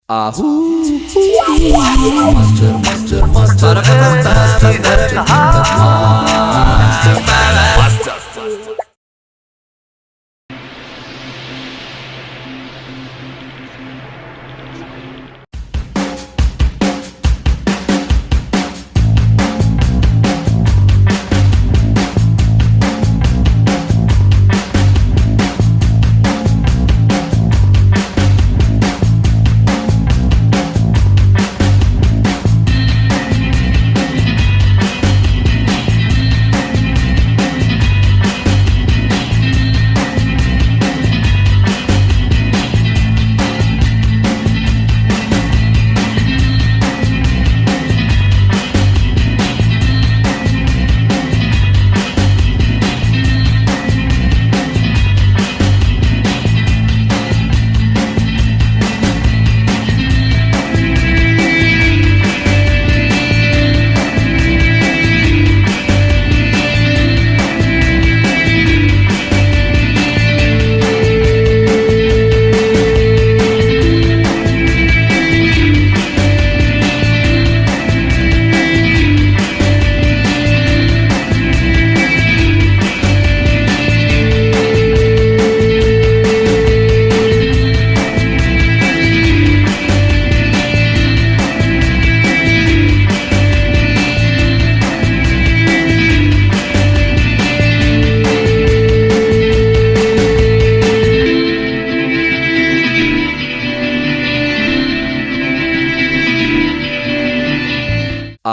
ኣሁ ማስተር ማስተር ማስተር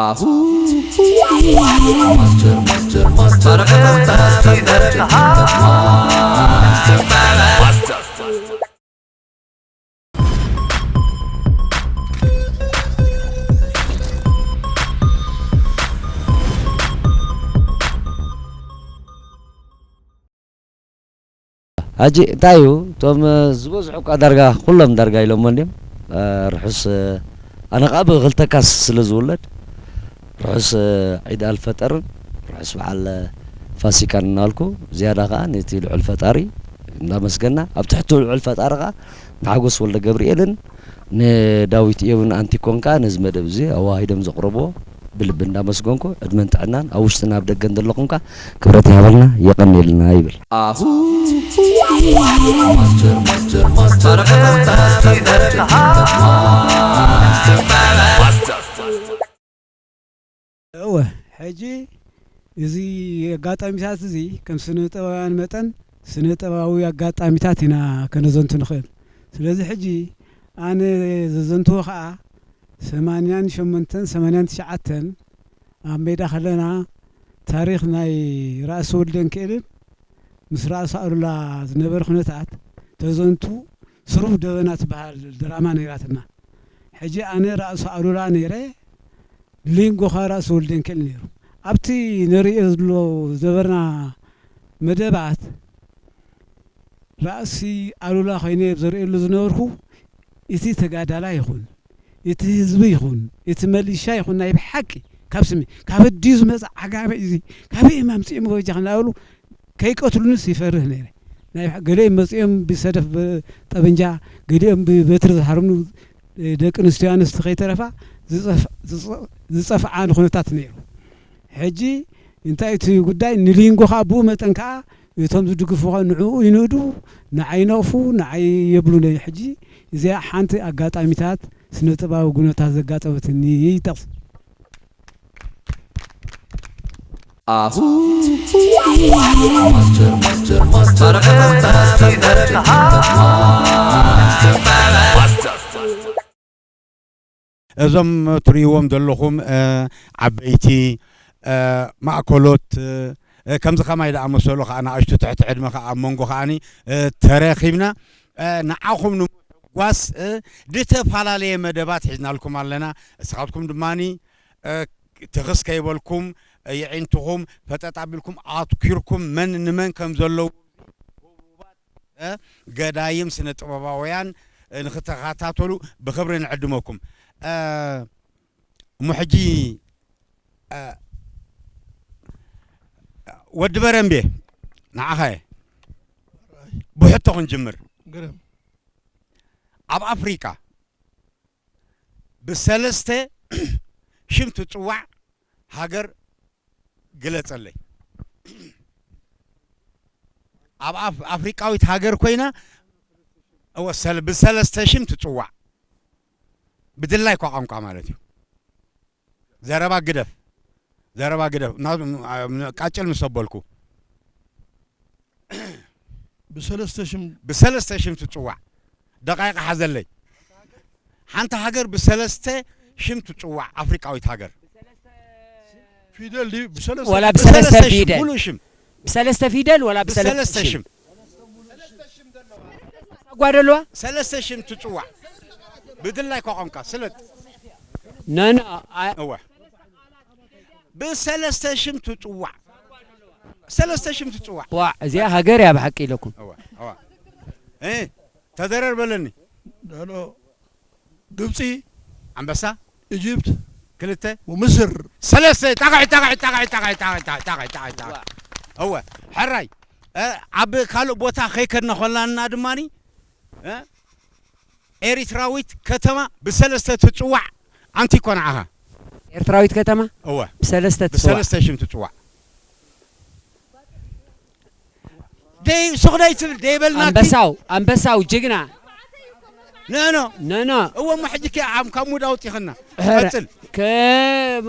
ኣሁ ማስተር ማስተር ማስተር ሕጂ እንታይ እዩ እቶም ዝበዝሑ እኳ ዳርጋ ኩሎም ዳርጋ ኢሎሞ እንድዮም። ርሑስ ኣነ ከዓ ብክልተ ካስ ስለ ዝውለድ ርሑስ ዒድ ኣልፈጠርን ርሑስ በዓል ፋሲካን እናበልኩ ዝያዳ ከዓ ነቲ ልዑል ፈጣሪ እንዳመስገና ኣብ ትሕቲ ልዑል ፈጣሪ ከዓ ንሓጎስ ወልደ ገብርኤልን ንዳዊት እዮብን ኣንቲኮን ከዓ ነዚ መደብ እዚ ኣዋሂዶም ዘቕረብዎ ብልቢ እንዳመስገንኩ ዕድመን ጥዕናን ኣብ ውሽጥን ኣብ ደገን ዘለኹም ከዓ ክብረት ይሃበልና የቐንየልና ይብል። ኣሁ ማስተር ማስተር ማስተር እወ ሕጂ እዚ ኣጋጣሚታት እዚ ከም ስነ ጥበባውያን መጠን ስነ ጥበባዊ ኣጋጣሚታት ኢና ከነዘንቱ ንኽእል። ስለዚ ሕጂ ኣነ ዘዘንትዎ ኸኣ ሰማንያን ሸሞንተን ሰማንያን ትሽዓተን ኣብ ሜዳ ከለና ታሪኽ ናይ ራእሲ ወልደንክኤልን ምስ ራእሲ ኣሉላ ዝነበረ ኩነታት ተዘንቱ ስሩብ ደበና ትበሃል ድራማ ነይራትና። ሕጂ ኣነ ራእሲ ኣሉላ ነይረ፣ ሊንጎ ኸኣ ራእሲ ወልደንክኤል ነይሩ። ኣብቲ ንርእዮ ዘሎ ዝነበርና መደባት ራእሲ ኣሉላ ኮይነ ዘርእየሉ ዝነበርኩ እቲ ተጋዳላይ ይኹን እቲ ህዝቢ ይኹን እቲ መሊሻ ይኹን ናይ ብሓቂ ካብ ስሚ ካበይ ድዩ ዝመጽእ ዓጋመ እዚ ካበይ እዮም ኣምጺኦምዎ በጃኻ እናበሉ ከይቀትሉንስ ይፈርህ ነይረ። ናይ ብሓቂ ገሊኦም መጺኦም ብሰደፍ ጠበንጃ ገሊኦም ብበትሪ ዝሃርሙ ደቂ ኣንስትዮ ኣንስቲ ከይተረፋ ዝጸፍዓኒ ኩነታት ነይሩ። ሕጂ እንታይ እቲ ጉዳይ ንሊንጎ ከዓ ብኡ መጠን ከዓ እቶም ዝድግፉ ከዓ ንዕኡ ይንእዱ፣ ንዓይ ይነቕፉ፣ ንዓይ የብሉን። ሕጂ እዚኣ ሓንቲ ኣጋጣሚታት ስነ ጥበባዊ ጉነታት ዘጋጠመትኒ ይጠቕስ። ኣሁ ማስተር ማስተር ማስተር እዞም ትርእይዎም ዘለኹም ዓበይቲ ማእከሎት ከምዚ ከማይ ዝኣመሰሉ ከዓ ንኣሽቱ ትሕቲ ዕድመ ከዓ ኣብ መንጎ ከዓኒ ተረኺብና ንዓኹም ንምሕጓስ ዝተፈላለየ መደባት ሒዝናልኩም ኣለና። እስኻትኩም ድማ ትኽስ ከይበልኩም የዒንትኹም ፈጠጥ ኣቢልኩም ኣትኲርኩም መን ንመን ከም ዘለዉ ገዳይም ስነ ጥበባውያን ንክትከታተሉ ብክብሪ ንዕድመኩም። እሞ ሕጂ ወዲ በረምቤ ንዓኸ ብሕቶ ክንጅምር። ኣብ ኣፍሪቃ ብሰለስተ ሽም ትጽዋዕ ሃገር ግለጸለይ። ኣብ ኣፍ-፣ ኣፍሪቃዊት ሃገር ኮይና፣ እወ፣ ሰል-፣ ብሰለስተ ሽም ትጽዋዕ። ብድላይ እኳ ቋንቋ ማለት እዩ። ዘረባ ግደፍ። ዘረባ ግደፍ። ናብ፣ ቃጭል ምስ ኣበልኩ። ብሰለስተ ሽም። ብሰለስተ ሽም ትጽዋዕ። ደቃይቕ ሓዘለይ። ሓንቲ ሃገር ብሰለስተ ሽም ትጽዋዕ፣ ኣፍሪቃዊት ሃገር። ፊደል ድዩ? ብሰለስተ ወላ ሽም። ብሰለስተ ብሰለስተ ሽም፣ ፊደል? ሙሉእ ሽም። ብሰለስተ ፊደል ወላ ብሰለስተ ብሰለስተ ሽም? ሽም። ጓደልዋ? ሰለስተ ሽም ትጽዋዕ። ብድላይ እኳ ቋንቋ፣ ስለጥ። ኖ፣ ኖ፣ ኣ- እወ። ብሰለስተ ሽም ትጽዋዕ። ሰለስተ ሽም ትጽዋዕ። ዋ፣ እዚኣ ሃገር እያ ብሓቂ ኢለኩም። እወ፣ እወ። እ፣ ተደረር በለኒ። ዳሎ፣ ግብጺ፣ ኣንበሳ። ኢጅፕት፣ ክልተ። ወምስር። ሰለስተ። ጣቕዒ፣ ጣቕዒ፣ ጣቕዒ። እወ፣ ሕራይ። እ፣ ኣብ ካልእ ቦታ ከይከድና ኮላና ድማኒ፣ እ፣ ኤሪትራዊት ከተማ ብሰለስተ ትጽዋዕ። ኣንቲ እኮ ንዓኻ። ኤርትራዊት ከተማ እወ። ብሰለስተ ትጽዋዕ። ብሰለስተ ሽም ትጽዋዕ። ደይ-፣ ሱቕ ደይ ትብል፣ ደይ በልናኪ። ኣንበሳው፣ ኣንበሳው ጅግና። ኖ፣ ኖ። ኖ፣ ኖ። እወ፣ እሞ ሕጂ ከ ዓም ካብ ሙድ ኣውጢኽና። ሕረ-፣ ቀጽል። ከ-፣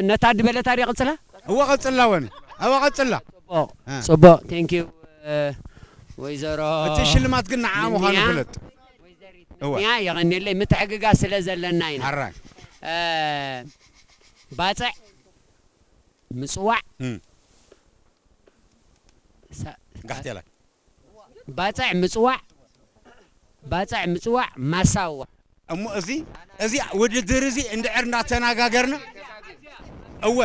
ነታ ድበለታ ድየ ቀጽላ? እወ፣ ቀጽላ ወኒ። እወ፣ ቀጽላ። ጽቡቕ፣ እ። ጽቡቕ። ቴንክ ዩ፣ እ፣ ወይዘሮ እቲ ሽልማት ግን ንዓ ምዃኑ ንያ። ፍለጥ። እወ። ንያ የቐንየለይ፣ ምትሕግጋዝ ስለ ዘለና ኢና። ኣራይ። እ፣ ባጽዕ፣ ምጽዋዕ፣ እም። ሳ-፣ ጋሕቴላይ። ባጽዕ ምጽዋዕ፣ ባጽዕ ምጽዋዕ፣ ማሳዋ። እሞ እዚ፣ እዚ ውድድር እዚ እንድዕር እንዳተነጋገርና፣ እወ፣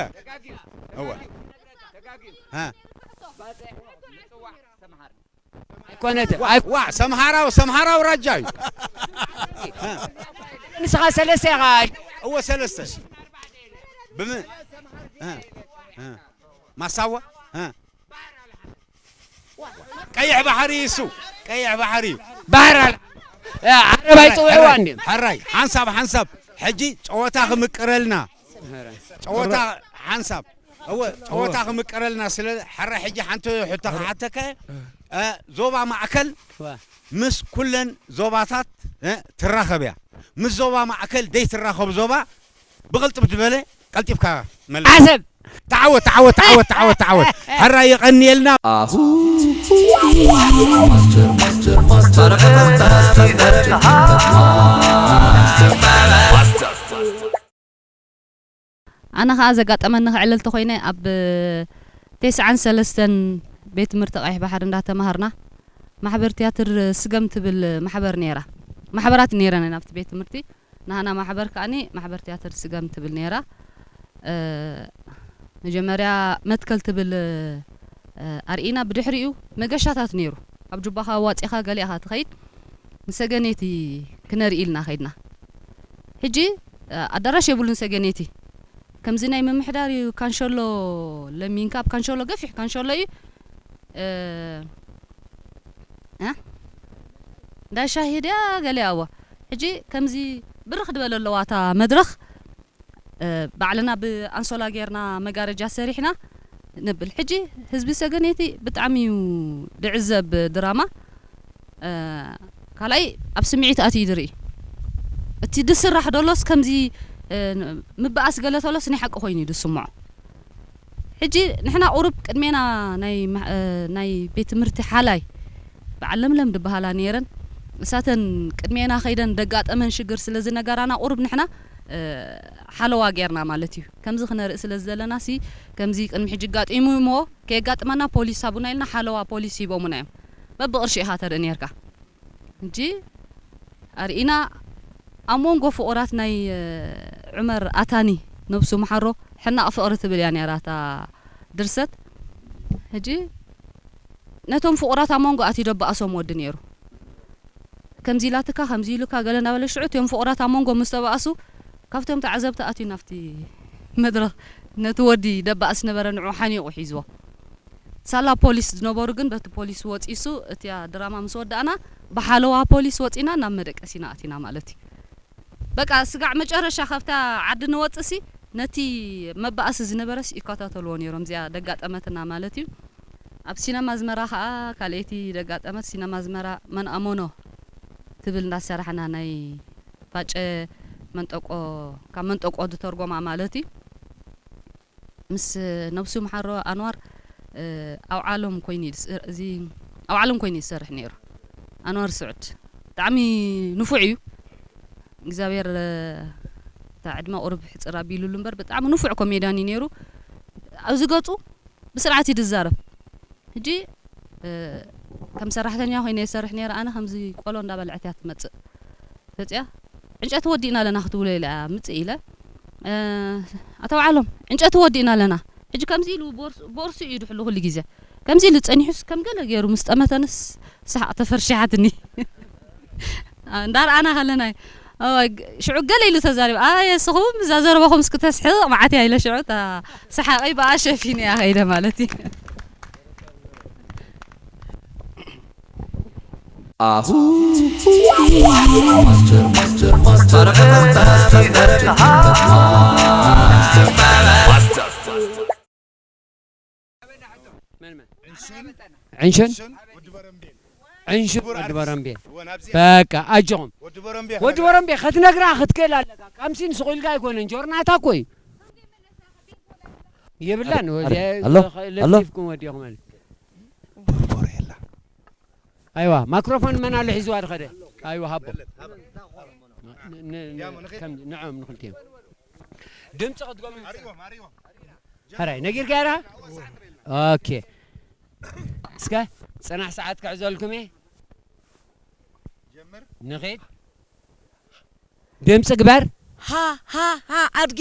እወ። ሃ። ኣይኮነትን። ዋ፣ ኣይ- ዋ፣ ሰምሃራው፣ ሰምሃራው ራጃ እዩ። ሃ። ንስኻ ሰለስተ ኢኻ። እወ፣ ሰለስተ። ብም-፣ ሃ፣ ሃ። ማሳዋ፣ ሃ። ቀይሕ ባሕሪ እዩ እሱ። ቀይሕ ባሕሪ እዩ። ባህር ኣል-፣ እ፣ ዓረብ ኣይጽውዕዋ እንድዮም። ሕራይ፣ ሓንሳብ፣ ሓንሳብ። ሕጂ ጸወታ ክምቅረልና። ጸወታ ሓንሳብ። እወ፣ ጸወታ ክምቅረልና ስለ፣ ሕራይ፣ ሕጂ ሓንቲ ሕቶ ክሓተከ፣ እ፣ ዞባ ማእከል ዋ። ምስ ኩለን ዞባታት፣ እ፣ ትራኸብ እያ። ምስ ዞባ ማእከል ደይትራኸብ ዞባ ብቕልጥፍ ዝበለ ቀልጢፍካ መልስ። ዓሰብ። ተዓወት፣ ተዓወት፣ ተዓወት፣ ተዓወት፣ ተዓወት። ሕራይ የቐንየልና። ኣሁ። ኣነ ኸኣ ዘጋጠመኒ ክዕልል ተኾይነ ኣብ ተስዓን ሰለስተን ቤት ትምህርቲ ቀይሕ ባሕሪ እንዳተማሃርና ማሕበር ትያትር ስገም ትብል ማሕበር ነይራ። ማሕበራት ነይረን ኣብቲ ቤት ትምህርቲ። ናህና ማሕበር ከኣኒ ማሕበር ትያትር ስገም ትብል ነይራ። እ፣ መጀመርያ መትከል ትብል፣ እ፣ ኣርኢና፣ ብድሕሪኡ መገሻታት ነይሩ። ኣብ ጁባኻ ኣዋጺኻ ገሊኣኻ ትኸይድ። ንሰገኔቲ ክነርኢ ኢልና ኸይድና። ሕጂ፣ እ፣ ኣዳራሽ የብሉን ሰገኔቲ። ከምዚ ናይ ምምሕዳር እዩ፣ ካንሸሎ ለሚንካ፣ ኣብ ካንሸሎ፣ ገፊሕ ካንሸሎ እዩ። እ፣ እ? እንዳ ሻሂ ድያ ገለ፣ ኣዋ። ሕጂ ከምዚ ብርኽ ድበለ ኣለዋ እታ መድረኽ። እ፣ ባዕልና ብኣንሶላ ጌርና መጋረጃ ሰሪሕና ነብል። ሕጂ ህዝቢ ሰገነይቲ ብጣዕሚ እዩ ድዕዘብ ድራማ። እ፣ ካልኣይ ኣብ ስምዒት ኣትዩ ድርኢ። እቲ ድስራሕ ደሎስ ከምዚ፣ እ፣ ምብኣስ ገለ ተሎስ ናይ ሓቂ ኮይኑ እዩ ድስምዖ። ሕጂ ንሕና ቁሩብ ቅድሜና ናይ ማ-፣ እ፣ ናይ ቤት ትምህርቲ ሓላይ በዓል ለምለም ድበሃላ ነይረን። እሳተን ቅድሜና ከይደን ደጋጠመን ሽግር ስለ ዝነገራና ቁሩብ ንሕና፣ እ፣ ሓለዋ ጌርና ማለት እዩ። ከምዚ ክነርኢ ስለ ዝደለና ሲ፣ ከምዚ ቅድሚ ሕጂ ኣጋጢሙ እሞ ከየጋጥመና ፖሊስ ሃቡና ኢልና ሓለዋ ፖሊስ ሂቦሙና እዮም። በብቕርሺ ኢኻ ተርኢ ነይርካ። ሕጂ ኣርኢና ኣብ መንጎ ፍቑራት ናይ፣ እ፣ ዑመር ኣታኒ ነብሱ መሓሮ ሕናቕ ፍቕሪ ትብል እያ ነይራ እታ ድርሰት። ሕጂ ነቶም ፍቑራት ኣብ መንጎ ኣትዩ ደባእሶም ወዲ ነይሩ። ከምዚ ኢላትካ፣ ከምዚ ኢሉካ ገለ እናበለ ሽዑ እቶም ፍቑራት ኣብ መንጎ ምስ ተባእሱ ካብቶም ተዓዘብቲ ኣትዩ ናብቲ መድረኽ ነቲ ወዲ ደባእስ ነበረ ንዑ ሓኒቑ ሒዝዎ። ሳላ ፖሊስ ዝነበሩ ግን በቲ ፖሊስ ወጺሱ፣ እቲያ ድራማ ምስ ወዳእና ብሓለዋ ፖሊስ ወጺና ናብ መደቀሲና ኣቲና ማለት እዩ። በቃ ስጋዕ መጨረሻ ካብታ ዓዲ ንወፅእሲ ነቲ መባእሲ ዝነበረስ ይከታተልዎ ነይሮም። እዚኣ ደጋጠመትና ማለት እዩ። ኣብ ሲነማ ኣዝመራ ኸዓ ካልኣይቲ ደጋጠመት። ሲነማ ኣዝመራ መን ኣመኖ ትብል እንዳሰራሕና ናይ ፋጨ መንጠቆ፣ ካብ መንጠቆ ዝተርጎማ ማለት እዩ። ምስ ነብሱ መሓሮ ኣንዋር፣ እ፣ ኣውዓሎም ኮይኑ እዩ ዝስ-፣ እዚ ኣውዓሎም ኮይኑ እዩ ዝሰርሕ ነይሩ። ኣንዋር ስዑድ ብጣዕሚ ንፉዕ እዩ። እግዚኣብሔር፣ እ፣ እታ ዕድመ ቁሩብ ሕፅር ኣቢሉሉ እምበር ብጣዕሚ ንፉዕ ኮሜድያን እዩ ነይሩ። ኣብዚ ገፁ ብስርዓት እዩ ዝዛረብ። ሕጂ፣ እ፣ ከም ሰራሕተኛ ኮይነ ይሰርሕ ነይረ። ኣነ ከምዚ ቆሎ እንዳበልዐት እያ ትመፅእ። ተፅያ፣ "ዕንጨቲ ወዲእና ኣለና ክትብሎ" ኢለ እያ ምፅእ ኢለ፣ እ፣ "ኣቶ በዓሎም፣ ዕንጨቲ ወዲእና ኣለና።" ሕጂ ከምዚ ኢሉ ቦርስ-፣ ቦርሱ እዩ ድሕሉ ኩሉ ግዜ። ከምዚ ኢሉ ፀኒሑስ ከም ገለ ገይሩ ምስ ጠመተንስ ሰሓቕ ተፈርሺሓትኒ። እንዳረኣና ከለና እዩ። እዋይ፣ ግ-፣ ሽዑ ገለ ኢሉ ተዛሪቡ። ኣየ፣ ንስኹም እዛ ዘረባኹም እስኪ ተስሕቕ መዓት እያ ኢለ ሽዑ እታ ሰሓቐይ ብኣ ሸፊነ እያ ከይደ ማለት እዩ። ኣሁ ማስተር፣ ማስተር፣ ማስተር፣ ማስተር፣ መን መን? ዕንሽን? ዕንሽን ወዲ በረምቤ። በቃ ኣጆኹም። ወዲ በረምቤ ከትነግራ ክትክእል ኣለካ። ካምሲን ስቑኢልካ ኣይኮነን፣ ጆርናታ እኮ እዩ። የብላን፣ ኣሎ፣ ወዚ ኣሎ፣ ኣሎ። ለጢፍኩም ወዲኹም ኣለ። ቦርቦሬላ። ኣይዋ፣ ማክሮፎን መን ኣሎ ሒዝዋ ዝኸደ? ኣይዋ፣ ሃቦ። ን-፣ ን-፣ ን-፣ ከም፣ ንዖም ንኽልቲኦም። ድምፂ ክትገሙ። ሕራይ፣ ነጊርካያ ዲኻ? ኦኬ። እስከ፣ ፅናሕ ሰዓት ክሕዘልኩም እየ። ንኺድ። ድምፂ ግበር። ሃ፣ ሃ፣ ሃ፣ ኣድጊ።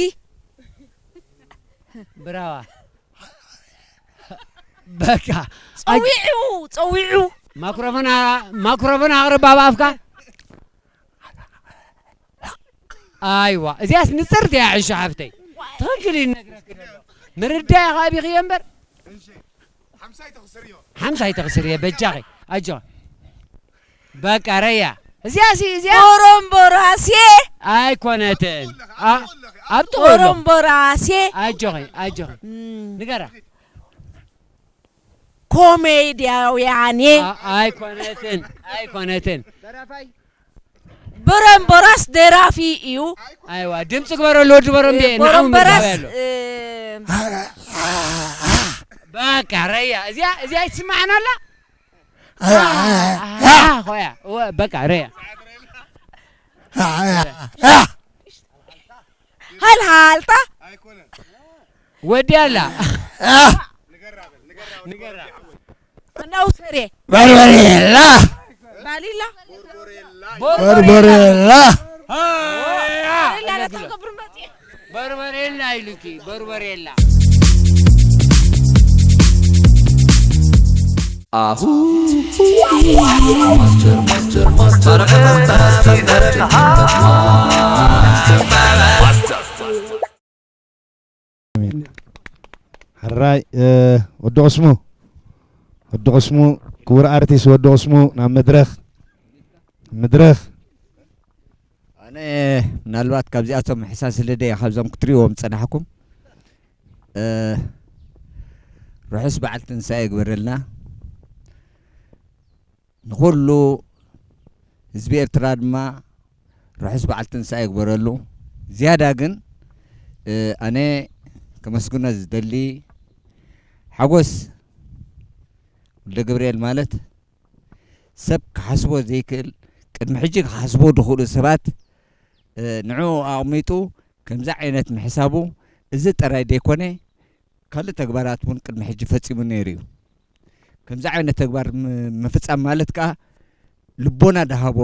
ብራዋ። በቃ። ጸዊዑ፣ ጸዊዑ። ማክሮፎን ኣ-፣ ማክሮፎን ኣቕርብ ኣብ ኣፍካ። ኣይዋ፣ እዚኣስ ንጽርቲ እያ፣ ዕሾ ሓፍተይ። ትኽክል ይነግረኪ ዘሎ። ምርዳእ ኢኻ ኣቢኽዮ እምበር። ሓምሳ ኣይተኽስርዮ፣ በጃኺ። ኣጆኺ። በቃ፣ ረያ። እዚኣሲ፣ እዚኣ ቦሮምቦራሴ። ኣይኮነትን። ኣ-፣ ኣብ ጥቕኡ ኣሎ። ቦሮምቦራሴ። ኣጆኺ፣ ኣጆኺ። እም። ንገራ። ኮሜድያውያኔ። ኣ-፣ ኣይኮነትን፣ ኣይኮነትን። ብረምበራስ ደራፊ እዩ። ኣይዋ፣ ድምፂ ግበረሉ ወዲ በረምቤ፣ እ፣ ንዓኡ በረምበራስ፣ ምድላው ያለው። እ፣ በቃ ረያ፣ እዚኣ፣ እዚኣ ይስማዓና ኣላ? ኣ፣ ኾያ፣ እወ፣ በቃ ረያ። ሃልሃልታ። ወዲ ኣላ። ንገራ። እናው ሰሬ። በርበሬላ። ባሊላ። በርበሬላ። በርበሬላ። በርበሬላ ኢሉኪ፣ በርበሬላ። ኣሁ ማስተር፣ ማስተር፣ ማስተር፣ ማስተር። ሕራይ፣ እ፣ ወዲ ቅስሙ፣ ወዲ ቅስሙ፣ ክቡር ኣርቲስት ወዲ ቅስሙ ናብ መድረኽ፣ መድረኽ። ኣነ ምናልባት ካብዚኣቶም ሕሳስ ልደይ ካብዞም ክትሪእዎም ዝጸናሕኩም፣ እ፣ ርሑስ በዓል ትንሳኤ ይግበረልና። ንኹሉ ህዝቢ ኤርትራ ድማ ርሑስ በዓል ትንሳኤ ይግበረሉ። ዝያዳ ግን፣ እ፣ ኣነ ከመስግኖ ዝደሊ ሓጎስ ወልደ ገብርኤል ማለት ሰብ ክሓስቦ ዘይክእል፣ ቅድሚ ሕጂ ክሓስቦ ዝኽእሉ ሰባት፣ እ፣ ንዕኡ ኣቕሚጡ ከምዚ ዓይነት ምሕሳቡ፣ እዚ ጥራይ ዘይኮነ፣ ካልእ ተግባራት እውን ቅድሚ ሕጂ ፈጺሙ ነይሩ እዩ። ከምዚ ዓይነት ተግባር ም-፣ ምፍጻም ማለት ከኣ ልቦና ዝሃቦ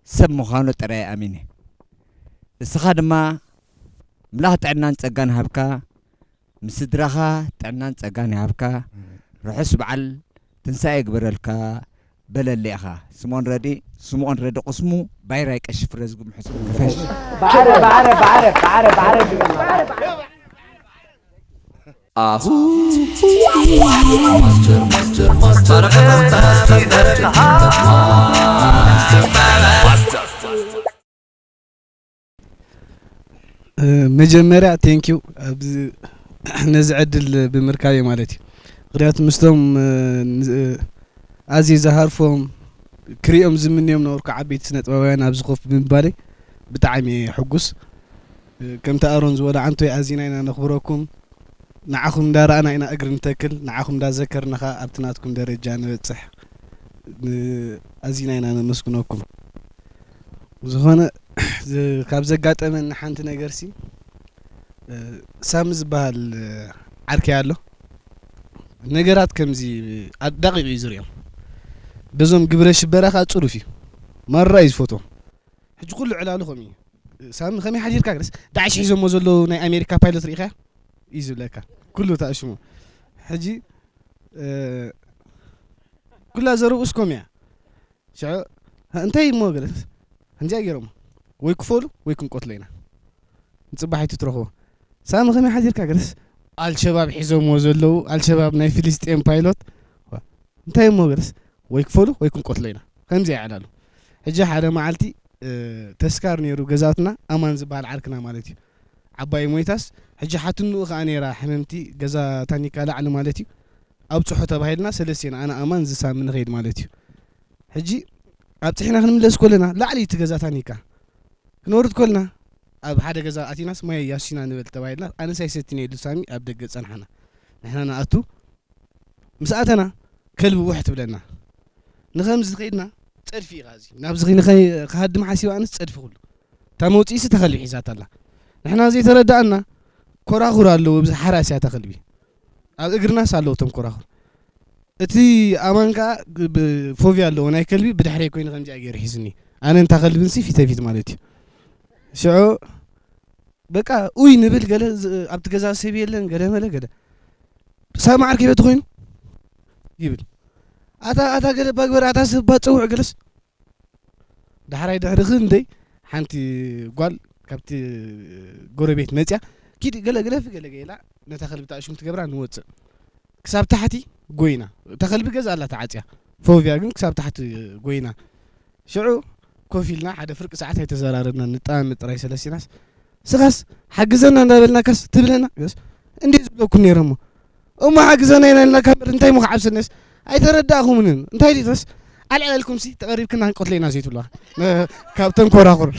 ሰብ ምዃኑ ጥራይ ኣሚነ። እስኻ ድማ ኣምላኽ ጥዕናን ጸጋን ሃብካ፣ ምስ ስድራኻ ጥዕናን ጸጋን ይሃብካ። ርሑስ በዓል ትንሳኤ ይግበረልካ በለለ ኢኻ። ስምኦን ረዲ፣ ስምኦን ረዲ ቅስሙ ባይራይ ቀሺ ፍረ ዝግምሑ ጽቡቕ ከፈሽ። ባዕረ፣ ባዕረ፣ ባዕረ፣ ባዕረ፣ ባዕረ። ኣሁ ማስተር፣ ማስተር፣ ማስተር፣ ማስተር፣ ማስተር። መጀመርያ ቴንኪዩ ኣብዚ ነዚ ዕድል ብምርካበይ ማለት እዩ። ምክንያቱ ምስቶም ኣዝየ ዝሃርፎም ክሪኦም ዝምንዮም ነበርኩ ዓበይቲ ስነጥበባውያን ኣብዚ ኮፍ ብምባለይ ብጣዕሚ እየ ሕጉስ። ከምቲ ኣሮን ዝበሎ ዓንቶይ ኣዚና ኢና ነኽብረኩም። ንዓኹም እንዳረኣና ኢና እግሪ ንተክል፣ ንዓኹም እንዳዘከርና ኸኣ ኣብቲ ናትኩም ደረጃ ንበጽሕ። ኣዚና ኢና ነመስግነኩም። ዝኾነ ካብ ዘጋጠመኒ ሓንቲ ነገርሲ ሳሚ ዝበሃል ዓርከይ ኣሎ። ነገራት ከምዚ ኣዳቂቑ እዩ ዝርእዮም። በዞም ግብረ ሽበራ ከኣ ጽሩፍ እዩ። ማራ እዩ ዝፈትዎም። ሕጂ ኩሉ ዕላሉ ከምኡ እዩ። ሳሚ ከመይ ሓዲርካ ግደስ ዳዕሽ ሒዞሞ ዘለዉ ናይ ኣሜሪካ ፓይሎት ርኢኻዮ እዩ ዝብለካ። ኩሉ ተኣሽሙ። ሕጂ ኩላ ዘረብኡስ ከምኡ እያ። ሽዑ እንታይ እሞ ገለስ ከምዚኣ ገይሮም ወይ ክፈሉ ወይ ክንቆትሎ ኢና። ንጽባሕ ኣይትትረኽቦ። ሳሚ ከመይ ሓዲርካ ገለስ ኣልሸባብ ሒዞምዎ ዘለዉ ኣልሸባብ ናይ ፍልስጤም ፓይሎት እንታይ እሞ ገለስ ወይ ክፈሉ ወይ ክንቆትሎ ኢና። ከምዚ ይዕላሉ። ሕጂ ሓደ መዓልቲ ተስካር ነይሩ ገዛትና ኣማን ዝበሃል ዓርክና ማለት እዩ። ዓባይ ሞይታስ ሕጂ ሓትንኡ ከኣ ነይራ ሕምምቲ ገዛ ታኒካ ላዕሊ ማለት እዩ። ኣብጽሑ ተባሂልና ሰለስቴና ኣነ ኣማን ዝሳሚ ንኸይድ ማለት እዩ። ሕጂ ኣብጽሒና ክንምለስ ኮለና ላዕሊ እቲ ገዛ ታኒካ ክንወርድ ኮልና ኣብ ሓደ ገዛ ኣቲናስ ማይ ያሲና ንበል ተባሂልና ኣነስ ኣይሰትን እየ ኢሉ ሳሚ ኣብ ደገ ጸንሓና። ንሕና ንኣቱ ምስ ኣተና ከልቢ ውሕ ትብለና። ንኸምዚ ከይድና ጸድፊ ኢኻ እዚ ናብዚ ንኸይ- ክሃድም ሓሲባ ኣነስ ጸድፊ ኩሉ እታ መውፅኢሲ ተኸልቢ ሒዛታ ኣላ። ንሕና ዘይተረዳኣና ኮራኹር ኣለዉ ኣብዚ ሓራስ እያ ተኸልቢ ኣብ እግርናስ ኣለዉ እቶም ኮራኹር። እቲ ኣማን ከዓ ብ- ፎቪያ ኣለዎ ናይ ከልቢ ብድሕረይ ኮይኑ ከምዚኣ ገይሩ ሒዝኒ ኣነ እንታ ከልብንሲ ፊተ ፊት ማለት እዩ። ሽዑ በቃ ኡይ ንብል ገለ ዝ- ኣብቲ ገዛ ሰብ የለን ገለ መለ ገለ ሳብ መዓር ከይበቲ ኮይኑ ይብል ኣታ ኣታ ገለ ባግበር ኣታ ሰብ ባፀውዕ ገለስ ዳሕራይ ድሕሪ ክንደይ ሓንቲ ጓል ካብቲ ጎረቤት መፅያ ኪድ ገለ ገለፊ ገለ ገይላ ነታ ከልቢ ተኣሽም ትገብራ ንወፅእ ክሳብ ታሕቲ ጎይና እታ ከልቢ ገዛ ኣላ ተዓፅያ ፎቪያ ግን ክሳብ ታሕቲ ጎይና ሽዑ ኮፍ ኢልና ሓደ ፍርቂ ሰዓት ኣይተዘራረብና ንጠማመ ጥራይ ሰለስቲናስ ስኻስ ሓግዘና እንዳበልናካስ ትብለና እንዴ ዝብለኩም ነይረ እሞ እሞ ሓግዘና ኢና ኢልናካ እምበር እንታይ እሞ ክዓብሰናስ ኣይተረዳእኹምንን እንታይ ዲተስ ኣልዕለልኩምሲ ተቐሪብክና ክንቆትለ ኢና ዘይትብልዋ ካብ ተንኮራኹር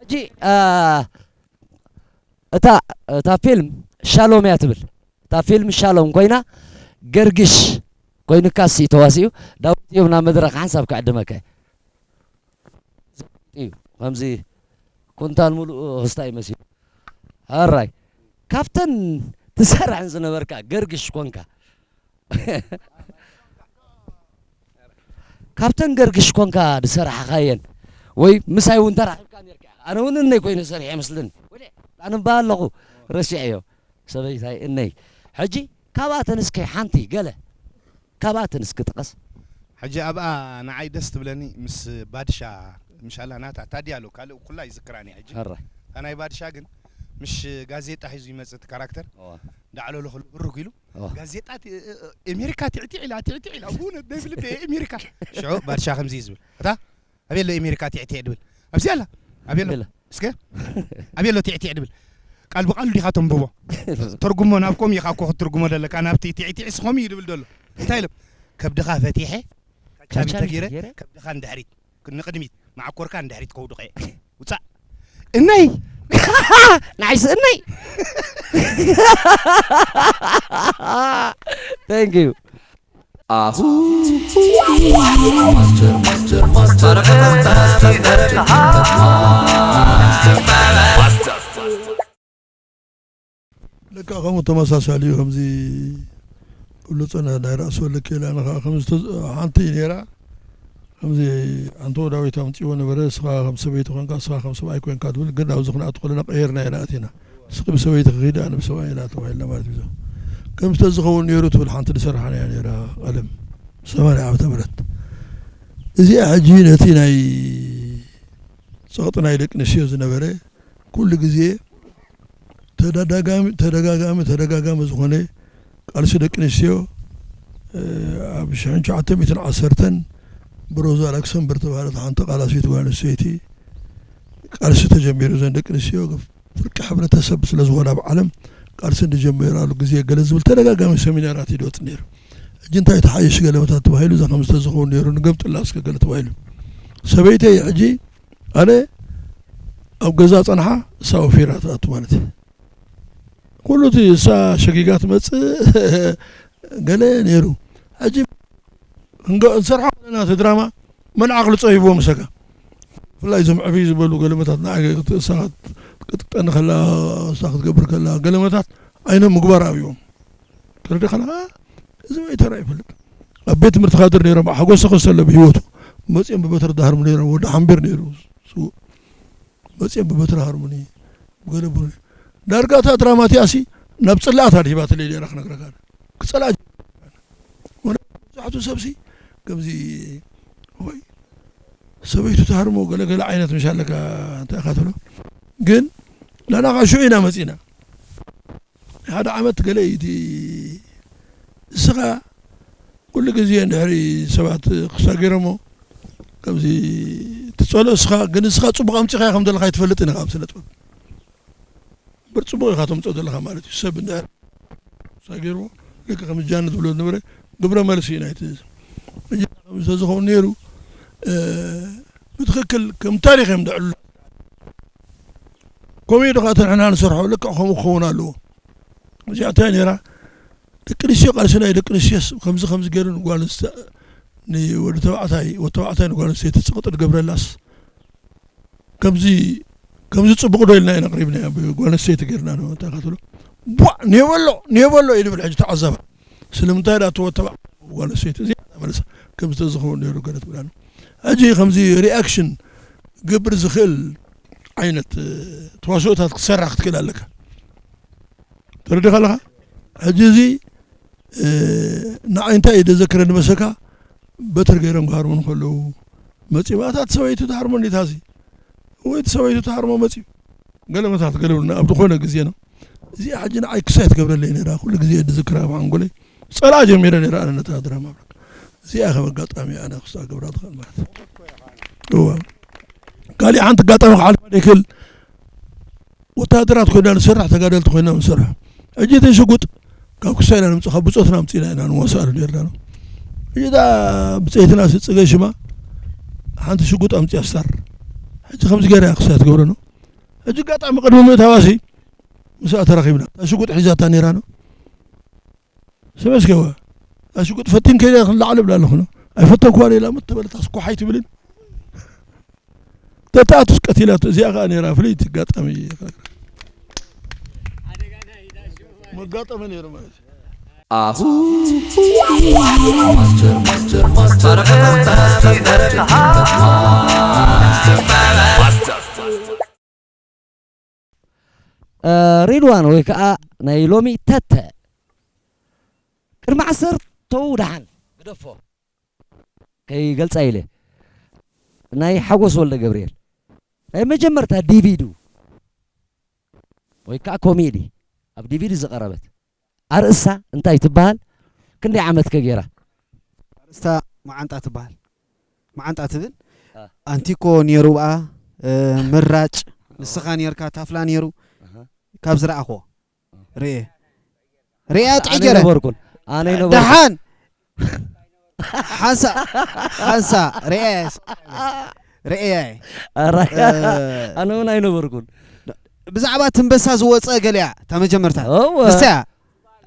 ሕጂ እታ እታ ፊልም ሻሎም እያ ትብል እታ ፊልም ሻሎም ኮይና ገርግሽ ኮይኑካ ሲ ተዋሲኡ ዳዊት እዮም ናብ መድረክ ሓንሳብ ክዕድመካ እዩ ከምዚ ኩንታል ሙሉእ ክስታይ መሲሉ ኣራይ ካብተን ትሰርሐን ዝነበርካ ገርግሽ ኮንካ ካብተን ገርግሽ ኮንካ ዝሰራሕኻየን ወይ ምሳይ እውን ተራኺብካ ነርካ ኣነ እውን እነይ ኮይነ ሰሪሐ ይመስልን ኣነ እባ ኣለኹ ረሲዐዮ ሰበይታይ እነይ ሕጂ ካብኣተን እስከ ሓንቲ ገለ ካብኣተን እስኪ ጥቀስ ሕጂ ኣብኣ ንዓይ ደስ ትብለኒ ምስ ባድሻ ምሻላ ናታ ታዲ ኣሎ ካልእ ኩላ ይዝክራኒ ሕጂ ሕራይ እታ ናይ ባድሻ ግን ምሽ ጋዜጣ ሒዙ ይመጽእ እቲ ካራክተር እዋ ዳዕለሉ ከሎ ብርግ ኢሉ እዋ ጋዜጣ ቲ- እ- እ- ኤሜሪካ ቲዕቲዕ ኢላ ቲዕቲዕ ኢላ ብእውነት ናይ ብልቢ ኤሜሪካ ሽዑ ባድሻ ከምዚ እዩ ዝብል እታ ኣበይ ኣሎ ኤሜሪካ ቲዕቲዕ ድብል ኣብዚ ኣላ ኣበይ ኣሎ ኢለ እስከ ኣበይ ኣሎ ቲዕቲዕ ድብል ቃል ብቃሉ ዲኻ ተንብቦ ተርጉሞ ናብ ኮም ኢኻ እኮ ክትትርጉሞ ዘለካ ናብቲ ቲዕቲዕ ስኸም እዩ ድብል ዘሎ እንታይ ኢሎም ከብድኻ ፈቲሐ ካቻቢ ካቻቢ ተጊረ ተጊረ? ከብድኻ ንድሕሪት ንቕድሚት መዓኮርካ ንድሕሪት ከውድቐ ውፃእ እነይ ንዓይስ እነይ thank you ኣሁ ለካ ከምኡ ተመሳሳሊ እዩ ከምዚ ክብሎ ፀነ ናይ ራእሲ ወለኬላ ንኸዓ ከምዚ ሓንቲ እዩ ነይራ ከምዚ ኣንቶ ዳዊት ኣምፅዎ ነበረ እስኻ ከም ሰበይቲ ኮንካ እስኻ ከም ሰብኣይ ኮንካ ትብል ግን ኣብዚ ክንኣቱ ከለና ቀየርና ኢና ኣቲና እስኺ ብሰበይቲ ክኺድ ኣነ ብሰብኣይ ኢና ተባሂልና ማለት እዩ ከም ዝተዝኸውን ነይሩ ትብል ሓንቲ ዝሰራሓናያ ነይራ ቀለም ሰማንያ ዓመተ ምህረት እዚኣ ሕጂ ነቲ ናይ ፀቕጢ ናይ ደቂ ኣንስትዮ ዝነበረ ኩሉ ግዜ ተደጋጋሚ ተደጋጋሚ ተደጋጋሚ ዝኾነ ቃልሲ ደቂ ኣንስትዮ ኣብ ሽሕን ትሽዓተ ሚእትን ዓሰርተን ብሮዛ ላክሰምበር ተባሃለት ሓንቲ ቃላሲት ጓል ኣንስተይቲ ቃልሲ ተጀሚሩ። ዘን ደቂ ኣንስትዮ ፍርቂ ሕብረተሰብ ስለ ዝኾነ ኣብ ዓለም ቃልሲ እንጀመራሉ ግዜ ገለ ዝብል ተደጋጋሚ ሰሚናራት ይወጽእ ነይሩ። ሕጂ እንታይ ተሓይሽ ገለመታት ተባሂሉ እዛ ከምዚ ተዝኸውን ነይሩ ንገምጥላ እስከ ገለ ተባሂሉ። ሰበይተይ ሕጂ ኣነ ኣብ ገዛ ጸንሓ እሳ ወፊራ ትኣቱ ማለት እዩ። ኩሉ እቲ እሳ ሸጊጋ ትመጽእ ገለ ነይሩ። ሕጂ ክንሰርሖ ከለና እቲ ድራማ መን ዓቕሊ ጸቢብዎ ምሰካ ብፍላይ እዞም ዕብይ ዝበሉ ገለመታት ንዓይ ክትእሳ ክትቅጠኒ ከላ እሳ ክትገብር ከላ ገለመታት ዓይኖም ምግባር ኣብዮም ተረዲኻ ኣለኻ። እዚ ወይ ተራ ይፈልጥ ኣብ ቤት ትምህርቲ ካድር ነይሮም ሓጎስ ተኸስተ ኣሎ ብህይወቱ መፅኦም ብበትሪ ዳሃርሙ ነይሮም ወዲ ሓምቢር ነይሩ ስውእ መፅኦም ብበትሪ ሃርሙኒ ገለ ቡኒ ዳርጋ እታ ድራማ እቲኣሲ ናብ ፅላኣት ኣድሂባትለይ ነይራ ክነግረካ ክፀልኣ መብዛሕትኡ ሰብሲ ከምዚ ወይ ሰበይቱ ትሃርሞ ገለገለ ዓይነት ምሽ ኣለካ እንታይ ኢኻ ትብሎ ግን ናና ከዓ ሽዑ ኢና መፂና ሓደ ዓመት ገለ እዩ እቲ እስኻ ኩሉ ግዜ እንድሕሪ ሰባት ክሳገሮሞ ከምዚ ትፀሎ እስኻ ግን እስኻ ፅቡቅ ኣምፂኻዮ ከም ዘለካ ይትፈልጥ ኢና ካብ ስነ ጥበብ እምበር ፅቡቅ ኢኻ ተምፅኦ ዘለካ ማለት እዩ ሰብ እንድሕር ሳገርዎ ልክ ከም ጃን ዝብሎ ዝነበረ ግብረ መልሲ እዩ ናይቲ እዚ ከምዚ ተዝኸውን ነይሩ ብትኽክል ከም ታሪኽ እዮም ደዕሉ ከምኡ ዶ ከዓ ተንሕና ንሰርሖ ልክዕ ከምኡ ክኸውን ኣለዎ እዚኣ እንታይ ነይራ ደቂ ኣንስትዮ ቃልሲ ናይ ደቂ ኣንስትዮስ ከምዚ ከምዚ ገይሩ ንጓል ንወዲ ተባዕታይ ወዲ ተባዕታይ ንጓል ኣንስተይቲ ፅቕጢ ዝገብረላስ ከምዚ ከምዚ ፅቡቕ ዶ ኢልና ኢና ኣቕሪብና ጓል ኣንስተይቲ ገይርና ንወታ ካትሎ ቧዕ ኔበሎ ኔበሎ እዩ ዝብል ሕጂ ተዓዛባ ስለምንታይ ዳ ተወተባ ጓል ኣንስተይቲ እዚኣ መለሳ ከምዚ ተዝኸውን ነይሩ ገለ ትብላ ሕጂ ከምዚ ሪኣክሽን ክገብር ዝኽእል ዓይነት ተዋስኦታት ክትሰርሕ ክትክእል ኣለካ ተረዲኻ ኣለኻ ሕጂ እዚ ንዓይ እንታይ እዩ ደዘክረኒ መሰካ በትር ገይሮም ክሃርሙን ከለዉ መፂኡ ኣታ እቲ ሰበይቱ ትሃርሞ እንዴት ኣዚ ወይ እቲ ሰበይቱ ትሃርሞ መፂኡ ገለመታት ገለብልና ኣብ ዝኾነ ግዜ ነው እዚኣ ሕጂ ንዓይ ክሳይ ትገብረለይ ነራ ኩሉ ግዜ ድዝክራ ኣብ ሓንጎለይ ፀልኣ ጀሚረ ነራ ኣነ ነታ ድራማ እዚኣ ከም ኣጋጣሚ ኣነ ክስታ ገብራ ትኽእል ማለት እዋ ካሊእ ሓንቲ ኣጋጣሚ ክሓልፋ ደይክእል ወታደራት ኮይና ንሰርሕ ተጋደልቲ ኮይና ንሰርሕ ሕጂ እቲ ሽጉጥ ካብ ክሳይና ንምፅእ ካብ ብፆትና ምፅኢና ኢና ንዋሳኣሉ ነርና ነው ሕጂ ዳ ብፀይትና ስፅገ ሽማ ሓንቲ ሽጉጥ ኣምፅያ ስታር ሕጂ ከምዚ ገይራ ክሳይ ትገብረ ነው ሕጂ ኣጋጣሚ ቅድሚ ምእታዋሲ ምስኣ ተራኺብና እታ ሽጉጥ ሒዛታ ነይራ ነው ሰበስከዋ እታ ሽጉጥ ፈቲን ከይዳ ክንላዓለ ብላ ኣለኹ ነው ኣይፈተንኩዋ ሌላ ምተበለታ ስኳሓይ ትብልን ተታኣቱስ ቀቲላቶ እዚኣ ከዓ ነይራ ፍልይቲ ኣጋጣሚ መጋጠመ ነይሩ ማለት እዩ ኣሁ ሪድዋን ወይ ከዓ ናይ ሎሚ ተተ ቅድሚ ዓሰርተው ደሓን ግደፎ ከይገልፃ ኢለ ናይ ሓጎስ ወልደ ገብርኤል ናይ መጀመርታ ዲቪዲ ወይ ከዓ ኮሜዲ ኣብ ዲቪዲ ዝቀረበት ኣርእሳ እንታይ ትበሃል ክንደይ ዓመት ከ ገይራ ኣርእስታ መዓንጣ ትበሃል መዓንጣ ትብል ኣንቲኮ ነይሩ ብኣ ምራጭ ንስኻ ነርካ ታፍላ ነይሩ ካብ ዝረኣኽዎ ርኤ ርኤያ ተቐየረ ነበርኩን ኣነ ነበርኩን ደሓን ሓንሳ ሓንሳ ርኤያ ርኤያ ኣነ እውን ኣይነበርኩን ብዛዕባ ትንበሳ ዝወፀ ገለያ እታ መጀመርታ ንስያ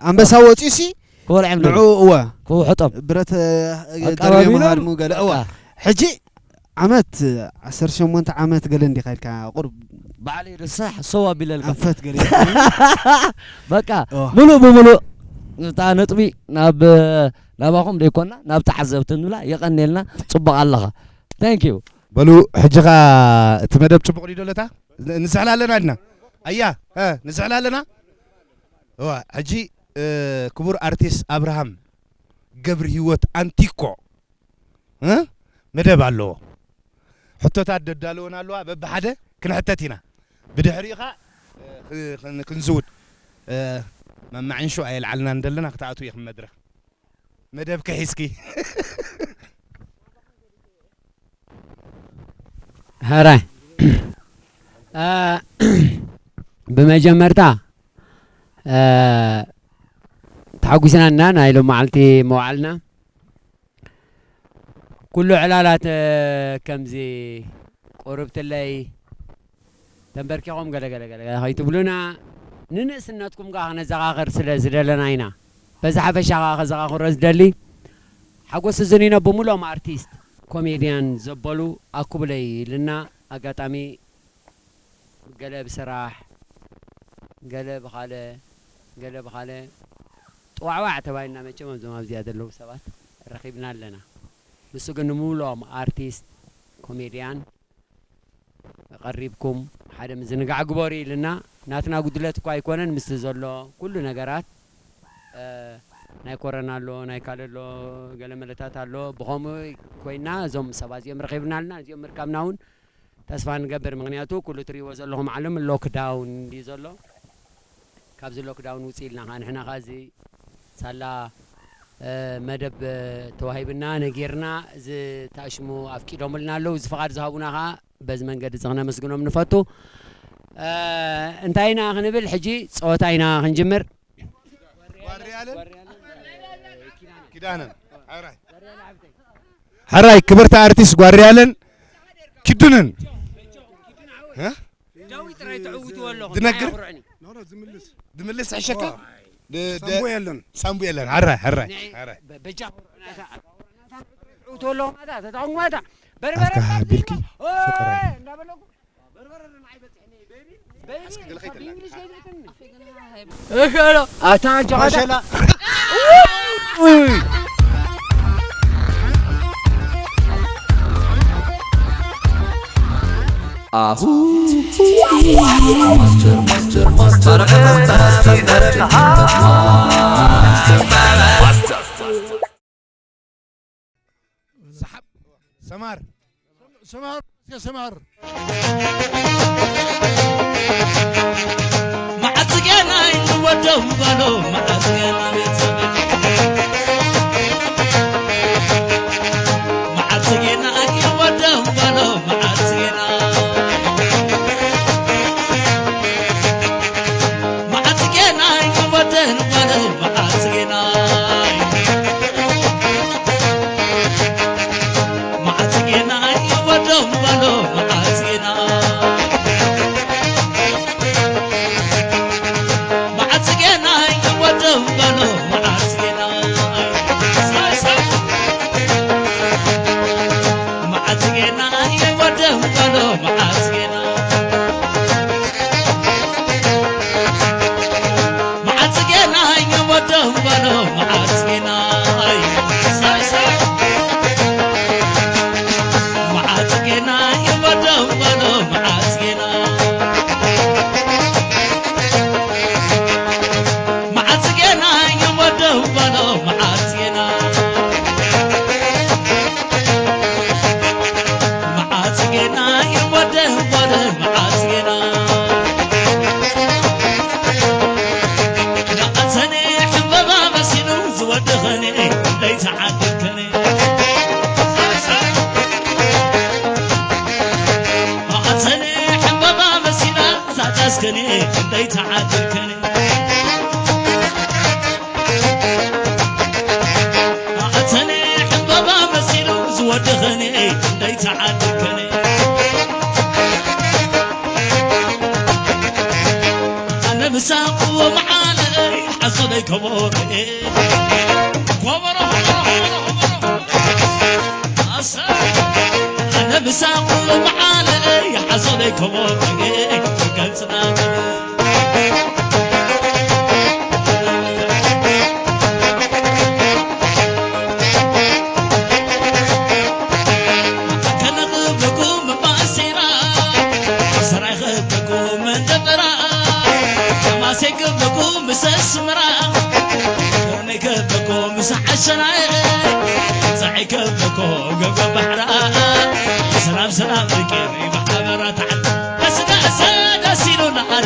ኣንበሳ ወፂኡ ሲ ክበልዐም ንዑ እወ ክውሕጦም ብረት ኣቃባቢሎም። ደርብዮም ሃድሙ ገለ እወ ሕጂ ዓመት ዓሰርተ ሸሞንተ ዓመት ገለ እንዲኻ ኢልካ ቁርብ ባዕለይ ደሳ ሰው ኣቢለልካ ኣንፈት ገለ ኢልካ በቃ እወ። ሙሉእ ብሙሉእ እታ ነጥቢ ናብ ናባኹም ደይኮና ናብ ተዓዘብቲ ንብላ የቐኔልና ጽቡቕ ኣለኻ thank you በሉ ሕጂ ኸኣ እቲ መደብ ጽቡቕ ዲዶ ኣለታ ንስሕላ ኣለና ድና ኣያ ንስሕላ ኣለና እዋ ሕጂ ክቡር ኣርቲስት ኣብርሃም ገብርሂወት ኣንቲኮ መደብ ኣለዎ ሕቶታት ደዳለወን ኣለዋ በብሓደ ክንሕተት ኢና ብድሕሪኡ ኸዓ እ፣ ክን-፣ ክንዝውድ፣ እ፣ መማዕንሹ ኣየልዓልናን ዘለና ክትኣትዉ ኢኹም መድረኽ። መደብኪ ሒዝኪ። ሕራይ። እ፣ ብመጀመርታ፣ እ፣ ተሓጒስና እና ናይ ሎም መዓልቲ መዋዕልና። ኩሉ ዕላላት፣ እ፣ ከምዚ ቁርብትለይ ተንበርኪኾም ገለ ገለ ገለ ገለ ከይትብሉና፣ ንንእስነትኩም ከኣ ክነዘኻኽር ስለ ዝደለና ኢና። በዚ ሓፈሻ ከኣ ከዘኻኽሮ ዝደሊ፣ ሓጎስ እዝኒኖ ብምሉኦም ኣርቲስት፣ ኮሜድያን ዘበሉ ኣኩብለይ ኢልና፣ ኣጋጣሚ ገለ ብስራሕ፣ ገለ ብኻለ፣ ገለ ብኻለ፣ ጥዋዕዋዕ ተባሂልና መቸም ኣብዞም ኣብዚኣ ዘለዉ ሰባት ረኺብና ኣለና። ንሱ ግን ንምሉኦም ኣርቲስት፣ ኮሜድያን፣ ቀሪብኩም ሓደ ምዝንጋዕ ግበሩ ኢልና፣ ናትና ጉድለት እኳ ኣይኮነን፣ ምስቲ ዘሎ ኩሉ ነገራት፣ እ፣ ናይ ኮረና ኣሎ፣ ናይ ካልእ ኣሎ፣ ገለ መለታት ኣሎ። ብኸምኡ ኮይና እዞም ሰባት እዚኦም ረኺብና ኣለና። እዚኦም ምርካብና እውን ተስፋ ንገብር፣ ምኽንያቱ ኩሉ ትርእይዎ ዘለኹም ዓለም ሎክዳውን እንድዩ ዘሎ። ካብዚ ሎክዳውን ውፅእ ኢልና ኸዓ ንሕና ኸዓ እዚ ሳላ፣ እ፣ መደብ፣ እ፣ ተዋሂብና ነጊርና፣ እዚ ታሽሙ ኣፍቂዶምልና ኣለዉ። እዚ ፍቓድ ዝሃቡና ኸዓ በዚ መንገዲ እዚ ክነመስግኖም ንፈቱ። እ፣ እንታይ ኢና ክንብል ሕጂ? ፀወታ ኢና ክንጅምር። ጓሪ ኣለን ኪዳነን። ሕራይ። ሕራይ፣ ክብርቲ ኣርቲስት ጓሪ ኣለን ኪዱንን። እ? ዳዊት ጥራይ ትዕውትዎ ኣለኹም። ዝነግር? ኣየኹርዕኒ። ኖ፣ ኖ፣ ዝምልስ። ዝምልስ ሕሸካ? ዋ። ድ-፣ ድ-፣ ሳምቡ የለን። ሳምቡ የለን። ሕራይ፣ ሕራይ፣ ንዒ፣ ሕራይ። በ-፣ በጃ ኩርዑ ናታ። ትዕውትዎ ኣለኹም ናታ፣ ተታኹም ናታ። በርበረ ኣፍካ ሃቢልኪ ኦ፣ ፍቅረይ። እንዳበለኩ። በርበረ ንዓይ በፂሕኒ፣ ቤቢ። ቤቢ፣ እስኪ ገለ ከይትብለኒ። ብእንግሊሽ ዘይትብለኒ። እሺ፣ ኣሎ። ኣታ ጀጋዳ። መሸላ። ውይ። ኣሁ። ዝሓብ-፣ ሰማር። ሰማር፣ ሰማር። መዓልቲ ጌና እዩ ወደም በሎ፣ መዓልቲ ጌና ቤተሰብ። መዓልቲ ጌና እዩ ወደም በሎ፣ መዓልቲ ጌና። መዓልቲ ጌና እዩ ወደም በሎ፣ መዓልቲ ጌና። መዓልቲ ጌና እዩ ወደም በሎ፣ መዓልቲ ጌና። መዓልቲ ጌና እዩ ወደም በሎ፣ መዓልቲ ጌና። ሳይ፣ ሳይ። መዓልቲ ጌና እዩ ወደም በሎ፣ መዓልቲ ጌና። መዓልቲ ጌና እዩ ወደም በሎ፣ መዓልቲ ጌና። ሳይ፣ ሳይ። መዓልቲ ጌና እዩ ወደም በሎ፣ መዓልቲ ጌና። መዓልቲ ጌና እዩ ወደም በሎ፣ መዓልቲ ጌና። መዓልቲ ጌና እዩ ወደም በሎ፣ መዓልቲ ጌና። ንቐልሰኒ ዕምበባ መሲሉ ዝወደኸኒ፣ ለይቲ ዓደልከኒ። ንቐልሰኒ ዕምበባ መሲላ ዛዳስከኒ፣ ለይቲ ዓደልከኒ። ኣተነ ዕምበባ መሲሉ ዝወደኸኒ እንዳይተዓደልከኒ። ኣነ ምሳኹ መዓለይ ሓሶለይ ከቦረኤ ኮቦሮ ኣሰ ኣነ ምሳኹ መዓለይ ሓሶለይ ከቦረኤ ገልጽና ሰላም ሰላም ደቂ ማሕበራት ዓለም። ደስ ደስ ደስ ኢሉና ኣረ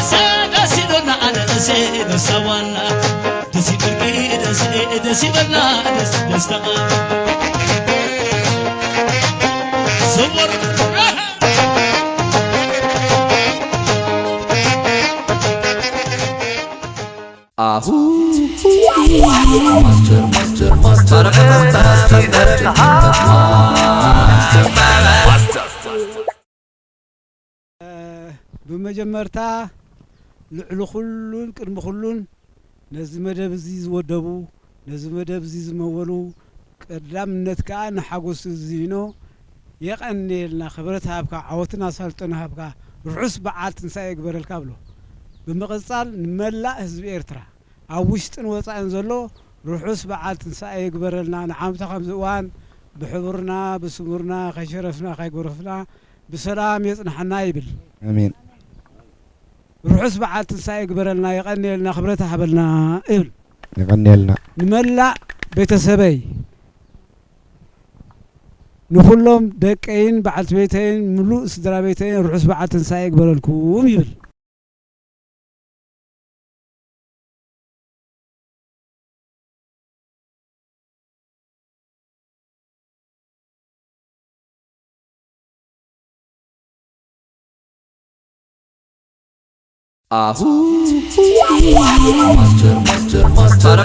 ደስ ደስ ኢሉና ኣነ ደስ ደስ ኣዋና ደስ ይበልኪ ደስ ደስ ይበልና ደስ ደስ ተቐ ስሙር ኣሁ ማስተር ማስተር ማስተር ማስተር ማስተር ብመጀመርታ ልዕሊ ኩሉን ቅድሚ ኩሉን ነዚ መደብ እዚ ዝወደቡ ነዚ መደብ እዚ ዝመወሉ ቀዳምነት ከኣ ንሓጎስ እዚኖ የቐንየልና ክብረት ሃብካ ዓወትን ኣሳልጦን ሃብካ ርሑስ በዓል ትንሳኤ ይግበረልካ እብሎ። ብምቕጻል ንመላእ ህዝቢ ኤርትራ ኣብ ውሽጥን ወጻእን ዘሎ ርሑስ በዓል ትንሳኤ ይግበረልና። ንዓመታ ከምዚ እዋን ብሕቡርና ብስሙርና ከይሸረፍና ከይጎረፍና ብሰላም የጽንሓና ይብል። ኣሜን። ርሑስ በዓል ትንሳኤ ይግበረልና፣ የቐንየልና፣ ክብረት ይሃበልና እብል። የቐንየልና። ንመላእ ቤተሰበይ፣ ንኹሎም ደቀይን በዓልቲ ቤተይን ምሉእ ስድራ ቤተይን ርሑስ በዓል ትንሳኤ ይግበረልኩም ይብል። ኣሁ ማስተር ማስተር ማስተር